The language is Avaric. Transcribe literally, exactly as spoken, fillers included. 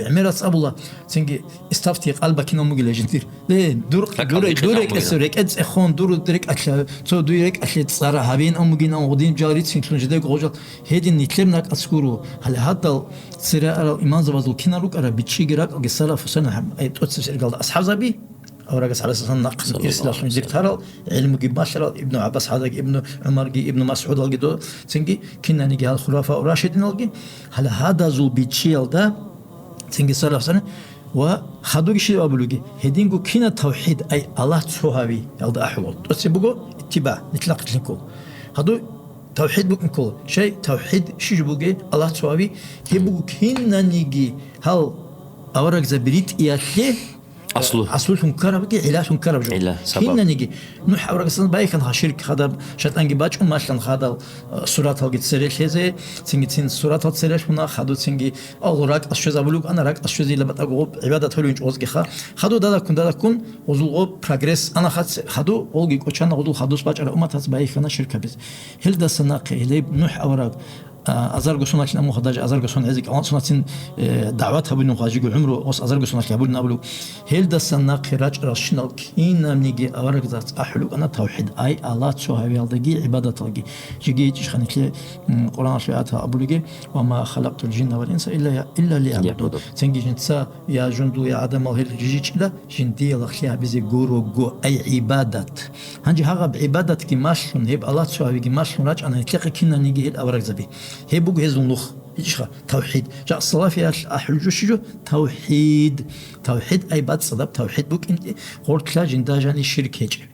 ГӀемерас абула, цинги, иставти къалба кинал мугила жиндир. Ле, дур, ракӀалде дур, дур кьечӀеб рекӀес, амугина. РекӀел цӀехон, дур рекӀалъе, цо дуй рекӀалъе цӀара гьабин амугин, ам гъудин жал рицинлъун жидего гъожал. Гьедин нитлъер накӀас гуро. Гьале гьадал цере арал имамзабазул кинал рукӀараб бичӀчӀиги ракӀалги салафу салихӀ, ай, тӀоцебесеб иргалда асхӀабзаби, аварагас гӀалайгьиссалам нахъ ирсилалъун жиндир тарал, гӀилмуги малъарал, Ибну ГӀаббас гьадаги, Ибну ГӀумарги, Ибну МасгӀудалги до, цинги кинаниги гьал хулафау рашидиналги, гьале гьадазул бичӀчӀиялда, цинги салаф сани, ва хадуги щиб абулуги, гьединго кинаб тавхӀид, ай, Аллагь цо гьавиялда ахӀула. ТӀоцебе буго иттибагӀ, нилъехъилъи ккола. Хаду тавхӀид букӀин ккола. Щай тавхӀид щиб бугеб, Аллагь цо гьави, гьеб буго кинаниги гьал аварагзаби ритӀиялъе, Аслу. Аслулъун ккарабги, гӀилалъун ккараб жо. ГӀила, сабаб. Кинаниги, НухӀ аварагасда байхьана ширк хадаб, шайтӀанги бачӀун малъана хадал, э, сураталги цере лъезе, цинги цин суратал цере лъуна, хаду цинги Аллагь ракӀалъ щвезабулев вукӀана, ракӀалъ щвезейилан батӀаго гъоб гӀибадат гьабулин чӀвазги ха. Хаду дадаккун, дадаккун, гъузул гъоб прогресс ана хадуц, хаду гъолги кӀочана гъузул хадус бачӀараб умматац байхьана ширк гьабиз. Гьелдаса нахъе, гьелеб НухӀ авараг, а, азарго соналъин амуха, даже азарго сон гӀезекӀ, аван сонацин, э, дагӀват гьабулин хъважиго гӀумру, ос азарго соналъ гьабулин абулев. Гьелдаса нахъе рачӀарал щинал кинабниги аварагзац ахӀулукӀана тавхӀид, ай, Аллагь цо гьавиялдаги гӀибадаталги. Жеги гьечӀищха нилъе, м, Къуръаналъ аятал абулеги, «Ва ма халакътул жинна вал инса илля, илля лиябудун». Лиябудун. Цинги жинца, я жундул, я гӀадамал, гьел жижичӀила, жиндие лагълъи гьабизе гурого, ай, гӀибадат. Гьанже гьагъаб гӀибадатги малъун, гьеб Аллагь цо гьавиги малъун рачӀана, нилъехъе кинаниги гьел аварагзаби. Гьеб буго гьезул нух. Ичха, тавхӀид. Жакъ салафиялъ ахӀулчӀо щижо? ТавхӀид. ТавхӀид ай бацӀцӀадаб тавхӀид букӀинтӀи, гъоркьа жинда жани ширк гьечӀеб.